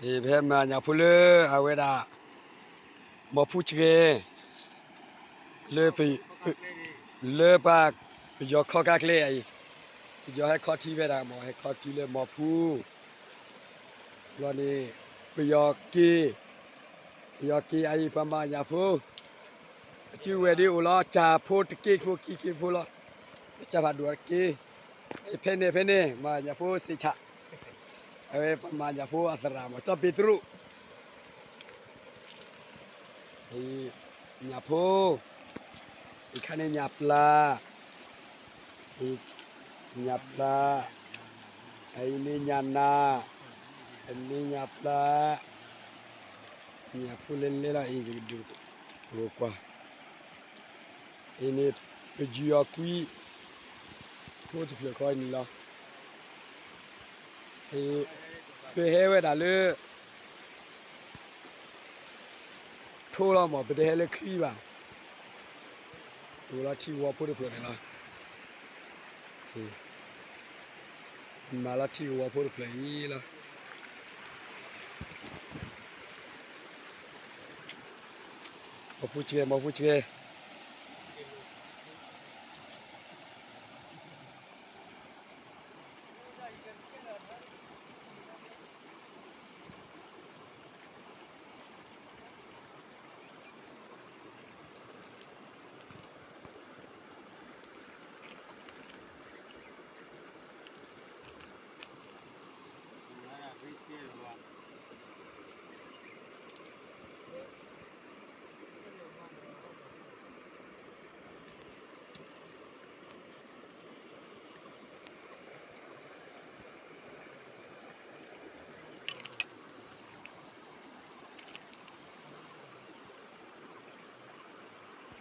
ပဟဲမၤညၣ်ဖိလၢအဝဲဒၣ် မီၤဖူစှဲၤ လၢ လၢပှၤ ပယီၤခီကါကျဲအံၤ, ပယီၤဟဲခီထံဝဲဒၣ်မး, ဟဲခီထံလၢမီၤဖူ ဘျီန့ၣ် ပယီၤက့ၤ, ပယီၤက့ၤအံၤ ပှၤမၤညၣ်ဖိ အစုဝဲဒၣ်အိၣ်လီၤ ကၢ်ဖိတက့ဖိခံက့ဖိလီၤ, ကၢ်ဖးဒိၣ်တက့, ဖဲန့ၣ်ဖဲန့ၣ် မၤညၣ်ဖိစ့းဆး, အဝဲပှၤမၤညၣ်ဖိအသရၣ်မး စီၤပ့းတရူး ညၣ်ဖိ, အံၤခါန့ၣ်ညၣ်ပျၢ်, ညၣ်ပျၢ်, အံၤန့ၣ်ညၣ်နၢ်, အန့ၣ်ညၣ်ပျၢ်, ညၣ်ဖိလဲၤလဲၤလီၤအံၤ ကဒုးကွၢ်, အံၤန့ၣ် ပယီၤကွံ ဖိတဖျၢၣ်ဃီအံၤန့ၣ်လီၤ, ပဟဲဝဲဒၣ်လၢ ထိလီၤမး ပတဟဲလၢချံဘၣ်, အိၣ်လီၤထံကဝီၤဖိတဖျၢၣ်န့ၣ်လီၤ, မၤလီၤထံကဝီၤဖိတဖျၢၣ်အံၤလီၤ, မီၤဖူစှဲၤ မီၤဖူစှဲၤ